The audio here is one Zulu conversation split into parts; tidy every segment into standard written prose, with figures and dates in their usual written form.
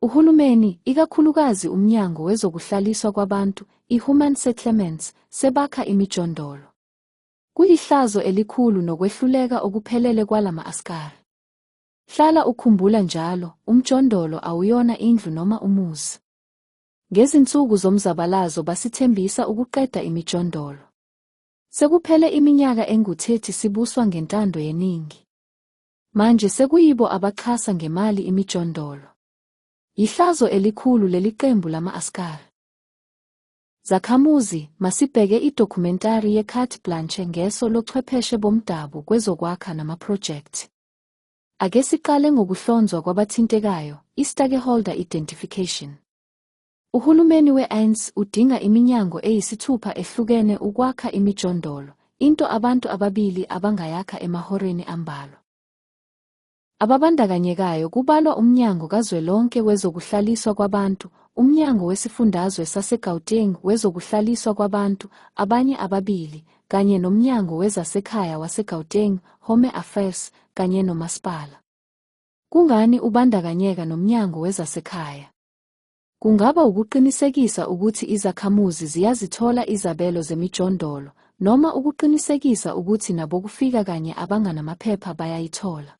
Uhulumeni, ikakhulukazi uMnyango Wezokuhlaliswa Kwabantu, i-Human Settlements, sebakha imijondolo. Kuyihlazo elikhulu nokwehluleka okuphelele kwala ma-askari. Hlala ukhumbula njalo, umjondolo awuyona indlu noma umuzi. Ngezinsuku zomzabalazo basithembisa ukuqeda imijondolo. Sekuphele iminyaka engu-30 sibuswa ngentando yeningi. Manje sekuyibo abaxhasa ngemali imijondolo. Yihlazo elikhulu leli qembu lama-askari. Zakhamuzi, masibheke idokhumentari ye-Carte Blanche ngeso lochwepheshe bomdabu kwezokwakha namaphrojekthi. Ake siqale ngokuhlonzwa kwabathintekayo, i-stakeholder identification. Uhulumeni we-ANC udinga iminyango eyisithupha ehlukene ukwakha imijondolo, into abantu ababili abangayakha emahoreni ambalwa. Ababandakanyekayo kubalwa uMnyango Kazwelonke Wezokuhlaliswa Kwabantu, uMnyango Wesifundazwe saseGauteng Wezokuhlaliswa Kwabantu, abanye ababili, kanye noMnyango Wezasekhaya waseGauteng, Home Affairs, kanye nomasipala. Kungani ubandakanyeka noMnyango Wezasekhaya? Kungaba ukuqinisekisa ukuthi izakhamuzi ziyazithola izabelo zemijondolo noma ukuqinisekisa ukuthi nabokufika kanye abanganamaphepha bayayithola.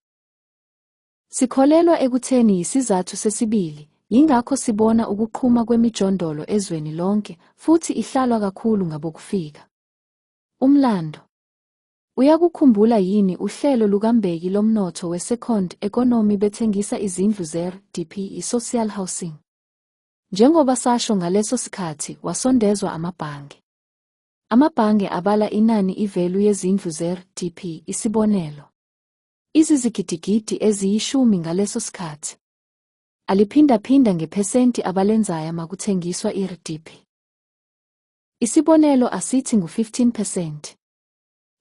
Sikholelwa ekutheni yisizathu sesibili, yingakho sibona ukuqhuma kwemijondolo ezweni lonke futhi ihlalwa kakhulu ngabokufika. Umlando. Uyakukhumbula yini uhlelo lukaMbeki lomnotho we-Second Economy bethengisa izindlu ze-RDP i-Social Housing? Njengoba sasho ngaleso sikhathi wasondezwa amabhange. Amabhange abala inani ivelu yezindlu ze-RDP isibonelo. Izizigidigidi eziyishumi ngaleso sikhathi. Aliphindaphinda ngephesenti abalenzaya makuthengiswa i-RDP. Isibonelo asithi ngu-15 percent.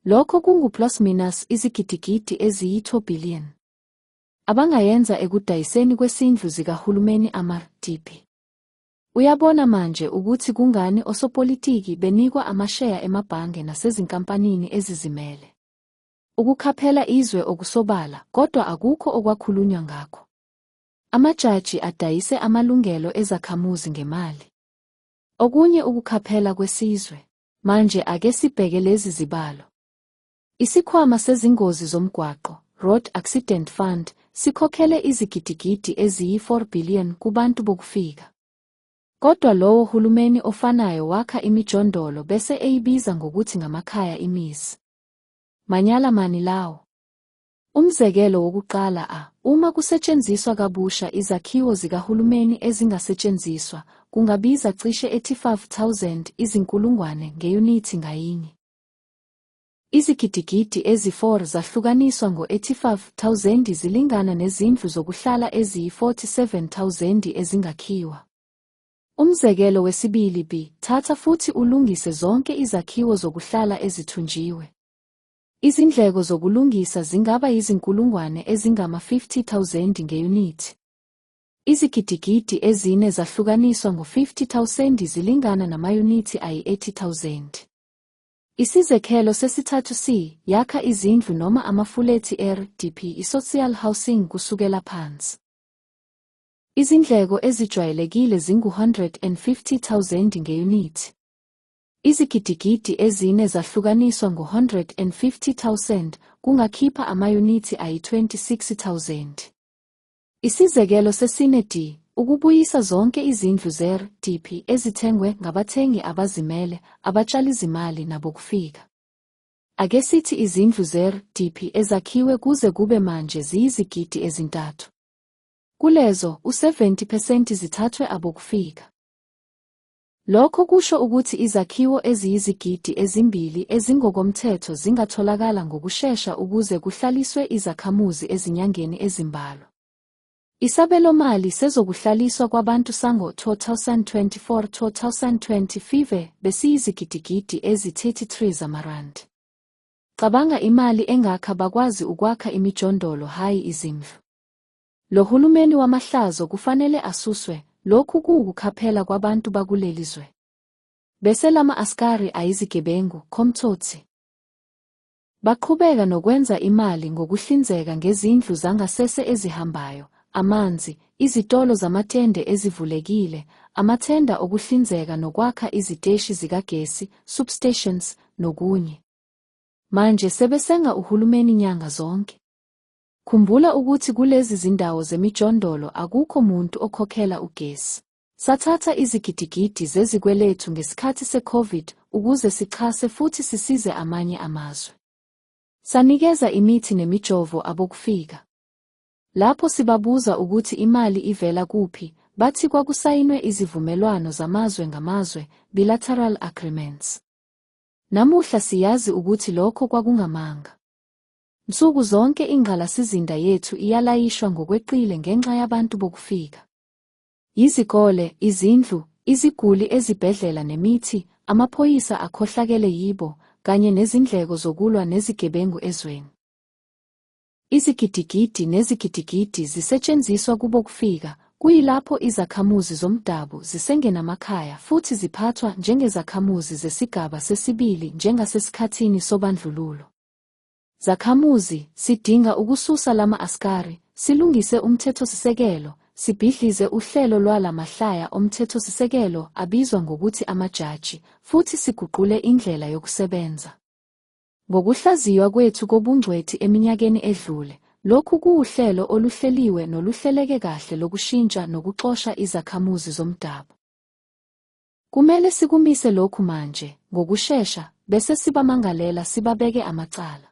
Lokho kungu plus minus izigidigidi eziyi-2 billion. Abangayenza ekudayiseni kwesindlu zikahulumeni ama-RDP. Uyabona manje ukuthi kungani osopolitiki benikwa amasheya emabhange nasezinkampanini ezizimele. Ukukhaphela izwe okusobala kodwa akukho okwakhulunywa ngakho. Amajaji adayise amalungelo ezakhamuzi ngemali. Okunye ukukhaphela kwesizwe. Manje ake sibheke lezi zibalo. Isikhwama sezingozi zomgwaqo, Road Accident Fund, sikhokhele izigidigidi eziyi-4 billion kubantu bokufika. Kodwa lowo hulumeni ofanayo wakha imijondolo bese eyibiza ngokuthi ngamakhaya imizi. Manyala mani lawo? Umzekelo wokuqala a, uma kusetshenziswa kabusha izakhiwo zikahulumeni ezingasetshenziswa, kungabiza cishe 85,000 izinkulungwane ngeyunithi ngayinye. Izigidigidi ezi-4 zahlukaniswa ngo-85,000 zilingana nezindlu zokuhlala eziyi-47,000 ezingakhiwa. Umzekelo wesibili b, thatha futhi ulungise zonke izakhiwo zokuhlala ezithunjiwe. Izindleko zokulungisa zingaba yizinkulungwane ezingama-50,000 ngeyunithi. Izigidigidi ezine zahlukaniswa ngo-50,000 zilingana namayunithi ayi-80,000. Isizekhelo sesithathu C, yakha izindlu noma amafulethi e-RDP i-social housing kusukela phansi. Izindleko ezijwayelekile zingu-150,000 ngeyunithi. Izigidigidi ezine zahlukaniswa ngo-150,000 kungakhipha amayunithi ayi-26,000. Isizekelo sesine D, ukubuyisa zonke izindlu ze-RDP ezithengwe ngabathengi abazimele, abatshalizimali nabokufika. Ake sithi izindlu ze-RDP ezakhiwe kuze kube manje ziyizigidi ezintathu. Kulezo, u-70 phesenti zithathwe abokufika. Lokho kusho ukuthi izakhiwo eziyizigidi ezimbili ezingokomthetho zingatholakala ngokushesha ukuze kuhlaliswe izakhamuzi ezinyangeni ezimbalwa. Isabelomali sezokuhlaliswa kwabantu sango-2024-2025 besiyizigidigidi ezi-33 zamarandi. Cabanga imali engakha bakwazi ukwakha imijondolo hhayi izindlu. Lo hulumeni wamahlazo kufanele asuswe, lokhu kuwukukhaphela kwabantu bakuleli zwe. Bese lama askari ayizigebengu, khomtsotsi. Baqhubeka nokwenza imali ngokuhlinzeka ngezindlu zangasese ezihambayo, amanzi, izitolo zamatende ezivulekile, amathenda okuhlinzeka nokwakha iziteshi zikagesi, substations, nokunye. Manje sebesenga uhulumeni nyanga zonke. Khumbula ukuthi kulezi zindawo zemijondolo akukho muntu okhokhela ugesi. Sathatha izigidigidi zezikweletu ngesikhathi se-Covid ukuze sixhase futhi sisize amanye amazwe. Sanikeza imithi nemijovo abokufika. Lapho sibabuza ukuthi imali ivela kuphi, bathi kwakusayinwe izivumelwano zamazwe ngamazwe, bilateral agreements. Namuhla siyazi ukuthi lokho kwakungamanga. Nsuku zonke ingqalasizinda yethu iyalayishwa ngokweqile ngenxa yabantu bokufika. Yizikole, izindlu, iziguli ezibhedlela nemithi, amaphoyisa akhohlakele yibo, kanye nezindleko zokulwa nezigebengu ezweni. Izigidigidi nezigidigidi zisetshenziswa kubokufika, kuyilapho izakhamuzi zomdabu zisengenamakhaya futhi ziphathwa njengezakhamuzi zesigaba sesibili njengasesikhathini sobandlululo. Zakhamuzi, sidinga ukususa lama askari, silungise umthethosisekelo, sibhidlize uhlelo lwala mahlaya omthethosisekelo abizwa ngokuthi amajaji, futhi siguqule indlela yokusebenza. Ngokuhlaziywa kwethu kobungcweti eminyakeni edlule, lokhu kuwuhlelo oluhleliwe noluhleleke kahle lokushintsha nokuxosha izakhamuzi zomdabu. Kumele sikumise lokhu manje, ngokushesha, bese sibamangalela sibabeke amacala.